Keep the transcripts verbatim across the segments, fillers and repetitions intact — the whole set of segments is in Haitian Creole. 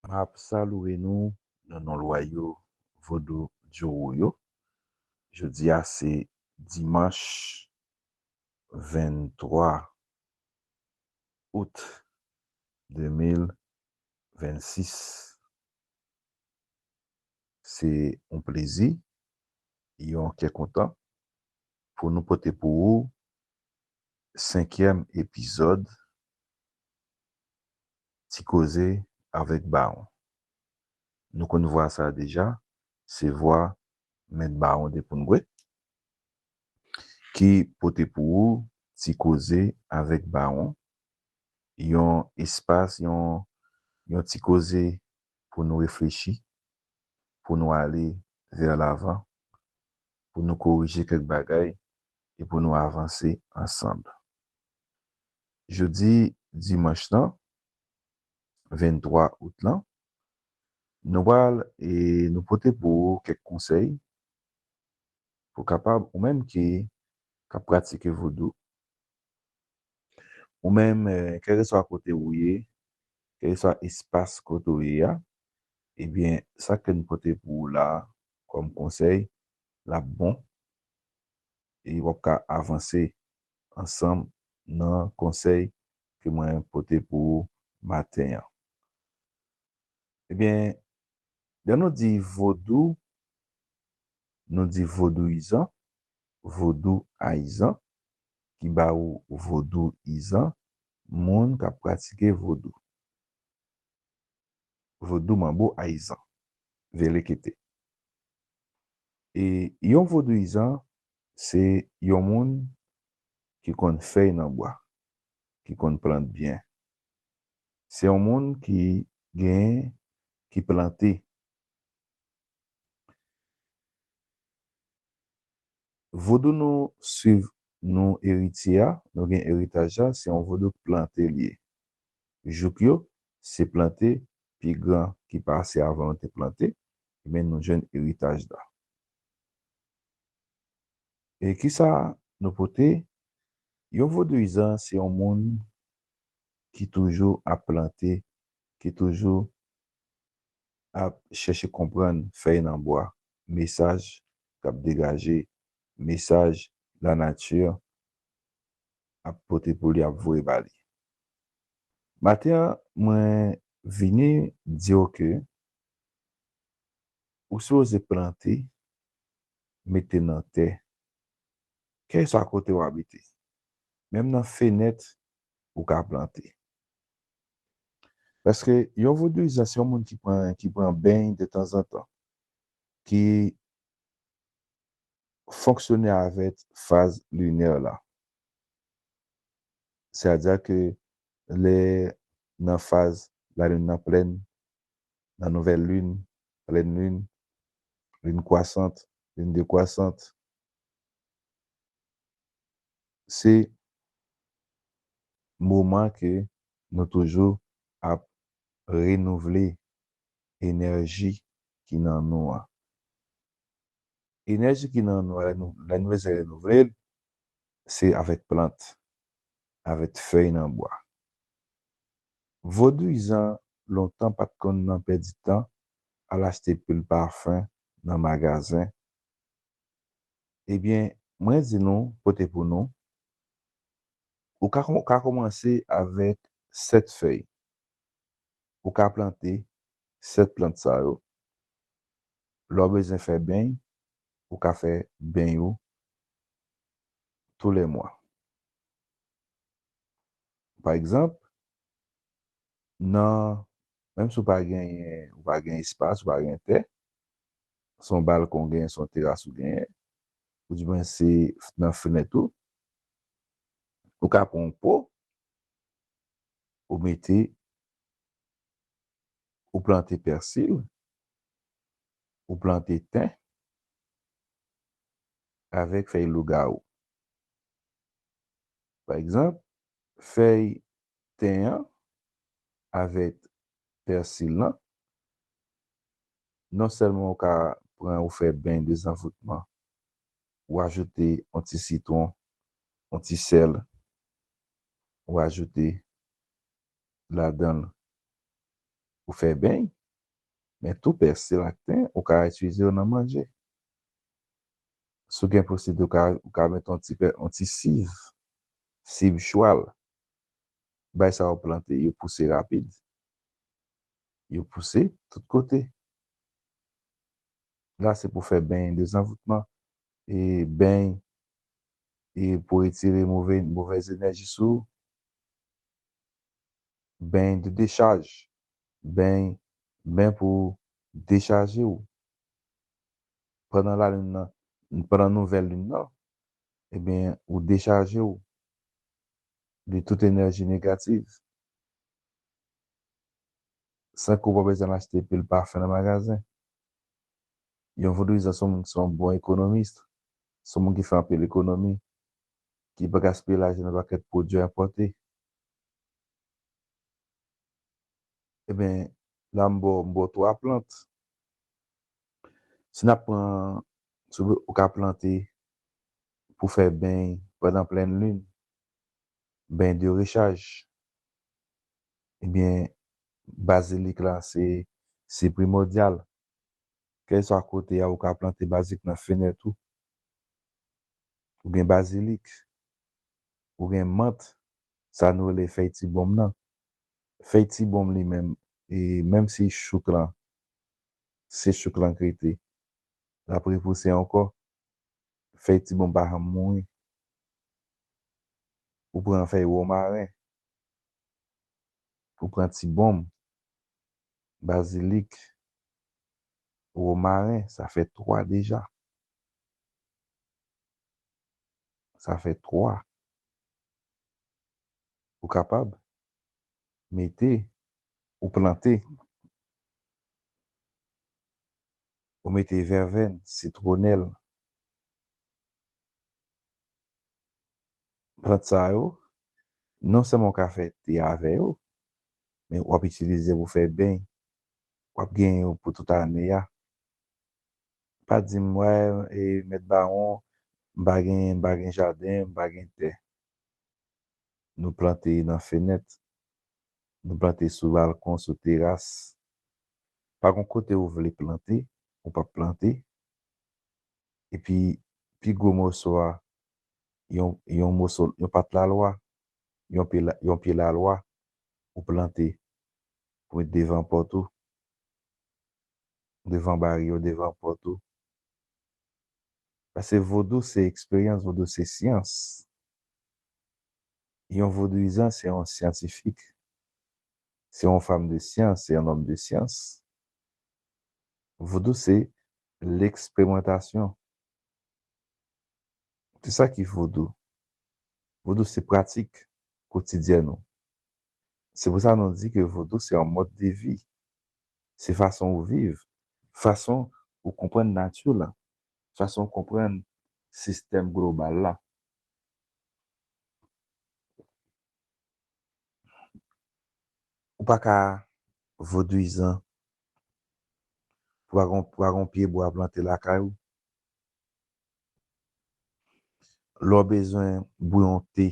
M ap salye nou nan non lwayo vodou Djoro yo. Jodi a se dimanch venntwa out de mil vennsis. Se yon plezi, yon kè kontan pou nou pote pou ou senkyèm epizòd Ti Koze avèk Bawon. Nou konn vwa sa deja, se vwa Mèt Bawon de Poungwe ki pote pou ou Ti Koze avèk Bawon, yon espas, yon, yon ti koze pou nou reflechi, pou nou ale vè lavan, pou nou korije kèk bagay e pou nou avanse ansanm. Jodi dimanch lan, venntwa out lan, nou pral e nou pote pou ou kèk konsèy pou kapab, ou menm ki k ap pratike vodou, ou menm, eh, kèlkeswa kote ou ye, kèlkeswa espas kote ou ye a, ebyen, sa ke n pote pou ou la kòm konsèy, l ap bon, e w ap ka avanse ansanm nan konsèy ke mwen pote pou ou maten an. Ebyen, lè nou di vodou, nou di vodouyizan, vodou ayizan, ki ba ou vodouyizan, moun k ap pratike vodou. Vodou manbo ayizan, velekete. E yon vodouyizan, se yon moun ki konn fèy nan bwa, ki konn plant byen. Se yon moun ki gen, ki plante. Vodou nou swiv, nou eritye a, nou gen eritaj la, se yon vodou k plante li ye. Jouk yo, se plante pi gran ki pase avan yo te plante, men nou jwenn eritaj la. E kisa nou pote? Yon vodouyizan se yon moun ki toujou ap plante, ki toujou ap chèche konprann fèy nan bwa, mesaj k ap degaje, mesaj lanati ap pote pou li, ap voye ba li. Maten an, mwen vini di w ke ou sipoze plante, mete nan tè, kèlkeswa kote w abite. Menm nan fenèt, ou ka plante. Paske yon vodouyizan, se yon moun ki pran, ki pran beny detanzantan, ki fonksyone avèk faz linè la. Sètadi ke lè nan faz lalin nan plèn, nan nouvèl lin, plèn lin, lin kwasant, lin dekwasant, se moman ke nou toujou ap renouvle enèji ki nan nou an. Enèji ki nan nou an, lè nou, lè nou bezwen renouvle l, se avèk plant, avèk fèy nan bwa. Vodouyizan lontan pa t konn nan pèdi tan, al achte pil pafen nan magazen. Ebyen, mwen di nou, pote pou nou, ou ka, ou ka kòmanse avèk sèt fèy. Ou ka plante sèt plant sa yo. Lè w bezwen fè beny, ou ka fè beny ou tou lè mwa. Pa egzanp, nan, menm si w pa genyen, ou pa gen espas, ou pa gen tè, se yon balkon w genyen, se yon teras ou genyen, oudimwen se nan fenèt ou, ou ka pran yon po, ou mete, ou plante pèsi, ou plante ten avèk fèy lougawou. Pa egzanp, fèy ten an avèk pèsi lan, non sèlman ou ka pran ou fè beny dezanvoutman, ou ajoute yon ti sitwon, yon ti sèl, ou ajoute ladan l, ou fè beny, Men tou pès, se lakten, ou ka itilize yo nan manje. Si w gen posiblite, ou ka, ou ka met yon ti, yon ti siv, siv chwal. Bay sa yo plante, yo pouse rapid. Yo pouse tout kote. La, se pou fè beny dezanvoutman, e beny, e pou retire move, movèz enèji sou ou. Beny de dechaj. Beny, beny pou dechaje w. Pandan lalin nan, pandan nouvèl lin nan, ebyen, ou dechaje w de tout enèji negativ. San ke w pa bezwen achte pil pafen nan magazen. Yon vodouyizan se yon moun ki se yon bon ekonomis, se yon moun ki fè anpil ekonomi, ki pa gaspiye lajan nan pakèt pwodui enpòte. Ebyen, la m ba w, m ba w twa plant. Si n ap pran, si w, ou ka plante pou fè beny pandan plenn lin, beny de rechaj. Ebyen, bazilik la, se, se primòdyal. Kèlkeswa kote a, ou ka plante bazilik nan fenèt ou. Ou gen bazilik. Ou gen mant, sa nou rele fèy ti bonm nan. Fèy ti bonm li menm, e menm si chouk lan, se chouk lan k rete, l ap repouse ankò. Fèy ti bonm pa janm mouri. Ou pran fèy womaren, ou pran ti bonm, bazilik, womaren, sa fè twa deja. Sa fè twa. Ou kapab mete, ou plante, ou mete vèvèn, sitwonèl. Plant sa yo, non sèlman w ka fè te avè yo, men w ap itilize pou fè beny. W ap genyen yo pou tout ane a. Pa di m, wè, e, mèt Bawon, m pa gen, m pa gen jaden, m pa gen tè. Nou plante nan fenèt, nou plante sou balkon, sou teras. Pa gen kote ou vle plante, ou p ap plante. Epi, pi gwo moso a, yon, yon moso, yon pat lalwa, yon pye la, yon pye lalwa, ou plante pou met devan pòt ou, devan bari yo, devan pòt ou. Paske vodou se eksperyans, vodou se syans. Yon vodouyizan se yon syantifik, se yon fanm de syans, se yon nonm de syans. Vodou se leksperimantasyon. Se sa ki vodou. Vodou se pratik kotidyèn ou. Se pou sa nou di ke vodou se yon mòd de vi. Se fason ou viv, fason ou konprann nati lan, fason ou konprann sistèm global la. Ou pa ka vodouyizan pou pa gon, pou pa gon pye bwa plante lakay ou. Lè w bezwen bouyon te,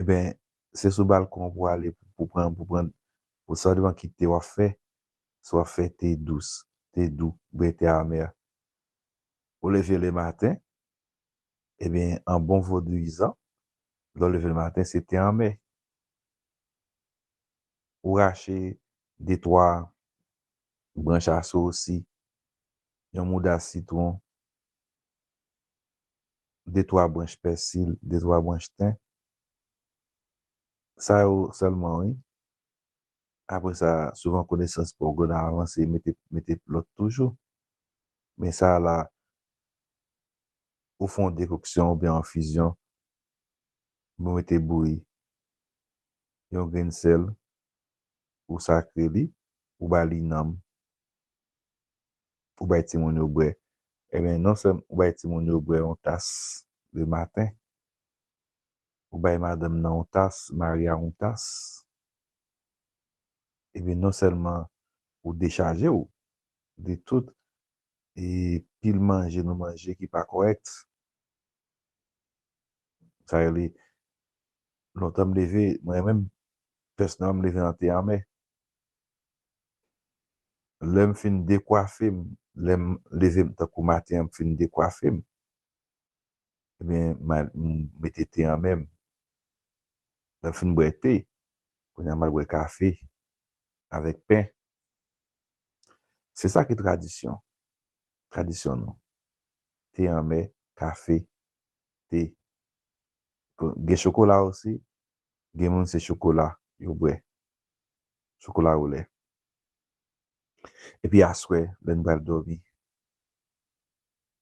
ebyen, se sou balkon pou w ale pou, pou pran, pou pran, pou sa depann ki te w ap fè, si w ap fè te dous, te dou, oubyen te amè. Ou leve lematen, ebyen, an bon vodouyizan, lè w leve lematen, se te anmè. Ou rache de twa branch asosi, yon mouda sitwon, de twa branch pèsil, de twa branch ten. Sa yo sèlman, wi. Apre sa, souvan konesans pa w gen avanse, mete, mete lòt toujou. Men sa la, ou fè yon dekoksyon oubyen yon enfizyon, ou mete bouyi, yon grenn sèl, ou sakre li, ou ba li nanm, ou bay timoun yo bwè. Ebyen, non sèlman ou bay timoun yo bwè yon tas lematen, ou bay madanm nan yon tas, mari a yon tas, ebyen, non sèlman ou dechaje w de tout e pil manje nou manje ki pa kòrèk. Sa rele, lontan m leve, mwen menm, pèsonèlman, m leve nan te anmè. Lè m fin dekwafe m, lè m leve m tankou maten an, m fin dekwafe m, ebyen, m al, m mete te an men m. Lè m fin bwè te, kounye a m al bwè kafe avèk pen. Se sa ki tradisyon. Tradisyon nou. Te anmè, kafe, te. Gen chokola osi. Gen moun se chokola yo bwè. Chokola olè. Epi aswè, lè n pral dòmi.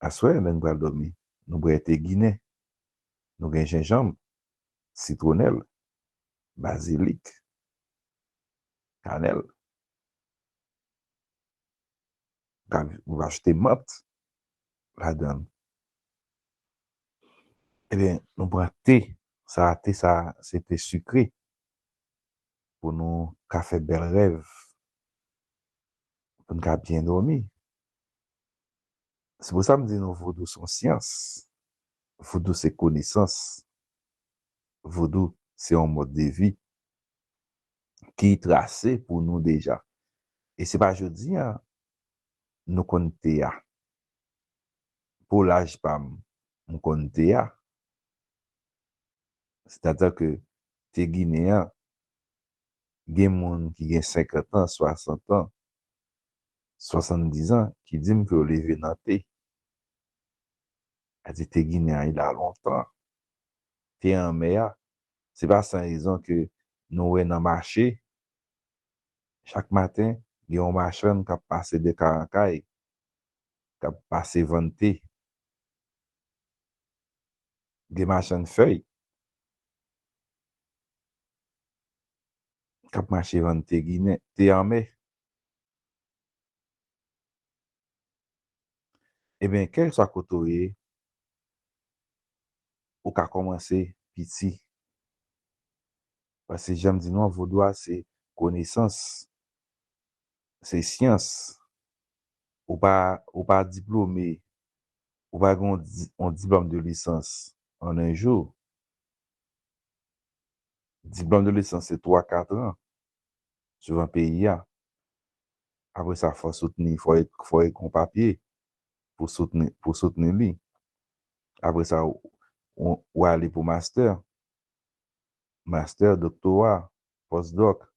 Aswè, lè n pral dòmi, nou bwè te ginen. Nou gen jenjanm, sitwonèl, bazilik, kanèl. Ou ka, ou ka achte mant ladan l. Ebyen, nou pran te. Sa, te sa, se te sikre. Pou nou ka fè bèl rèv. Pou n ka byen dòmi. Se pou sa m di nou, vodou se yon syans. Vodou se konesans. Vodou se yon mòd de vi ki trase pou nou deja. E se pa jodi a nou konn te a. Pou laj pa m, m konn te a. Sètadi ke te ginen an, gen moun ki gen senkant an, swasant an, swasanndiz an, ki di m ke yo leve nan te. Sa di te ginen an, il a lontan. Te anmè a, se pa san rezon ke nou wè nan mache, chak maten, gen yon machann k ap pase de kay an kay, k ap pase vann te. Gen machann fèy k ap mache vann te ginen, te anmè. Ebyen, kèlkeswa kote w ye, ou ka kòmanse piti. Paske jan m di nou an, vodou a se konesans, se syans. Ou pa, ou pa diplome, ou pa gen yon di-, yon diplòm de lisans an en jou. Diplòm de lisans se twa, kat an, suivan peyi a. Apre sa, fò w soutni, fò w, fò w ekri yon papye pou soutni, pou soutni li. Apre sa, ou, ou, ou ale pou mastè. Mastè, doktora, pòsdòk.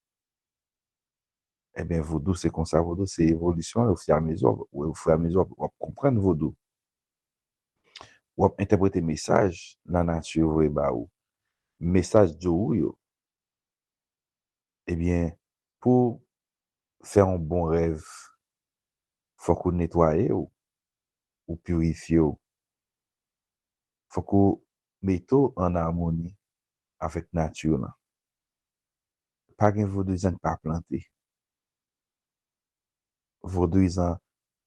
Ebyen, vodou, se konsa, vodou, se evolisyon, ofiramezi, ofiramezi, w ap konprann vodou. W ap entèprete mesaj lanati voye ba ou. Mesaj djowou yo. Ebyen, pou fè yon bon rèv, fòk ou netwaye w, ou pirifye w. Fòk ou mete w an amoni avèk nati lan. Pa gen vodouyizan ki pa plante. Vodouyizan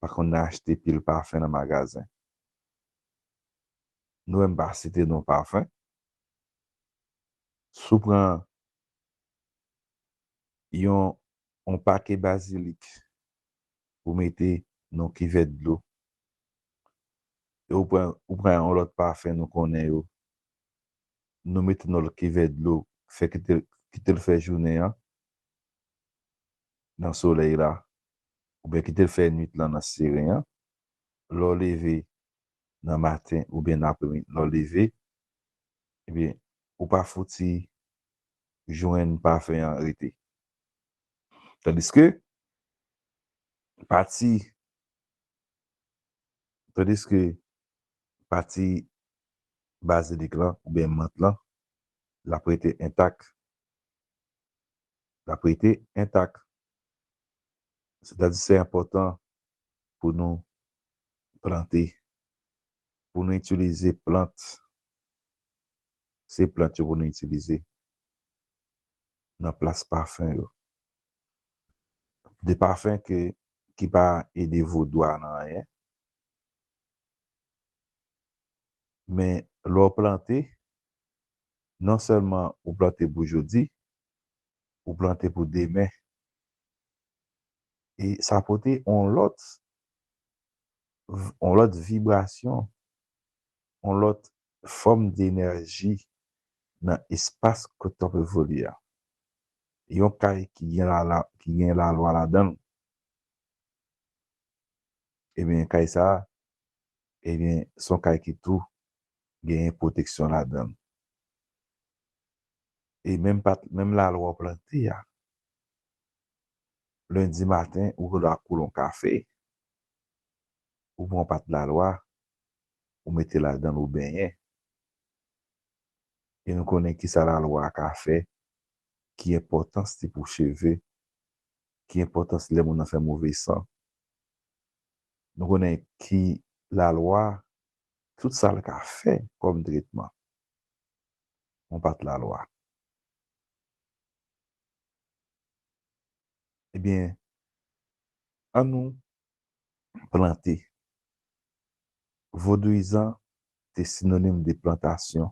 pa konn achte pil pafen nan magazen. Nou menm pa site non pafen. Si w pran yon, yon pake bazilik ou mete nan yon kivè dlo, e ou pran, ou pran yon lòt pafen nou konnen yo, nou mete nan lòt kivè dlo, fè kite, kite l fè jounen an nan solèy la, oubyen kite l fè nwit lan nan seren an, lè w leve nan maten oubyen nan apremidi, lè w leve, ebyen, ou pa fouti jwenn pafen an rete. Tandiske pati, tandiske pati bazilik lan oubyen mant lan, l ap rete entak. L ap rete entak. Sètadi se enpòtan pou nou plante, pou nou itilize plant. Se plant yo pou nou itilize nan plas pafen yo. De pafen ke, ki pa ede vodou a nan anyen. Men lè w plante, non sèlman ou plante pou jodi, ou plante pou demen. E sa pote yon lòt, yon lòt vibrasyon, yon lòt fòm de enèji nan espas kote w ap evolye a. Yon kay ki gen lala, ki gen lalwa ladan l, Ebyen, kay sa a, ebyen, se yon kay ki tou genyen pwoteksyon ladan l. E menm pat, menm lalwa w plante a, lendi maten, ou gen dwa koule yon kafe, ou pran yon pat lalwa, ou mete ladan l, ou benyen. E nou konnen ki sa lalwa a ka fè, ki enpòtans li pou cheve, ki enpòtans lè moun nan fè move san. Nou konnen ki lalwa, tout sa l ka fè kòm tretman. Yon pat lalwa. Ebyen, ann nou plante. Vodouyizan te sinonim de plantasyon,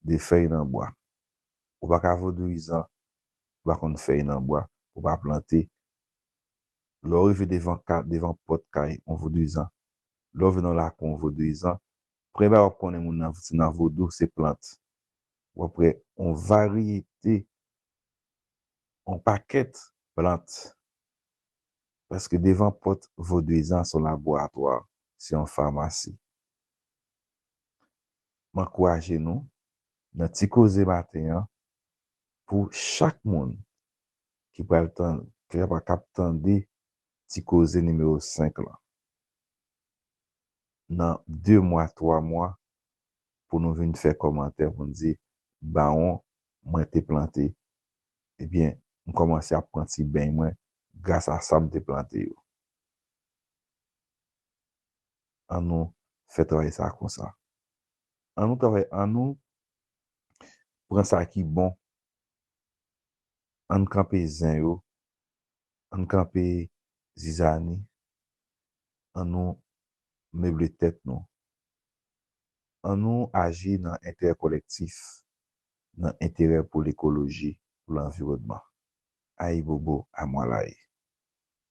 de fèy nan bwa. Ou pa ka vodouyizan, ou pa konn fèy nan bwa, ou pa plante. Lè w rive devan ka, devan pòt kay yon vodouyizan, lè w vin nan lakou yon vodouyizan, premye bagay w ap konnen moun nan, se nan vodou, se plant. W ap wè yon varyete, yon pakèt plant. Paske devan pòt vodouyizan se yon laboratwa, se yon famasi. M ankouraje nou nan ti koze maten an pou chak moun ki pral tann, ki ap, k ap tande ti koze nimewo senk lan. Nan de mwa, twa mwa, pou nou vin fè kòmantè pou n di, Bawon, mwen te plante, ebyen, m kòmanse ap pran ti beny mwen gras a sa m te plante yo. Ann nou fè travay sa konsa. Ann nou travay, ann nou pran sa ki bon. Ann kanpe zen yo, ann kanpe zizani, ann nou meble tèt nou. Ann nou aji nan enterè kolektif, nan enterè pou lekoloji, pou lanviwònman. Ayibobo, amwalayi.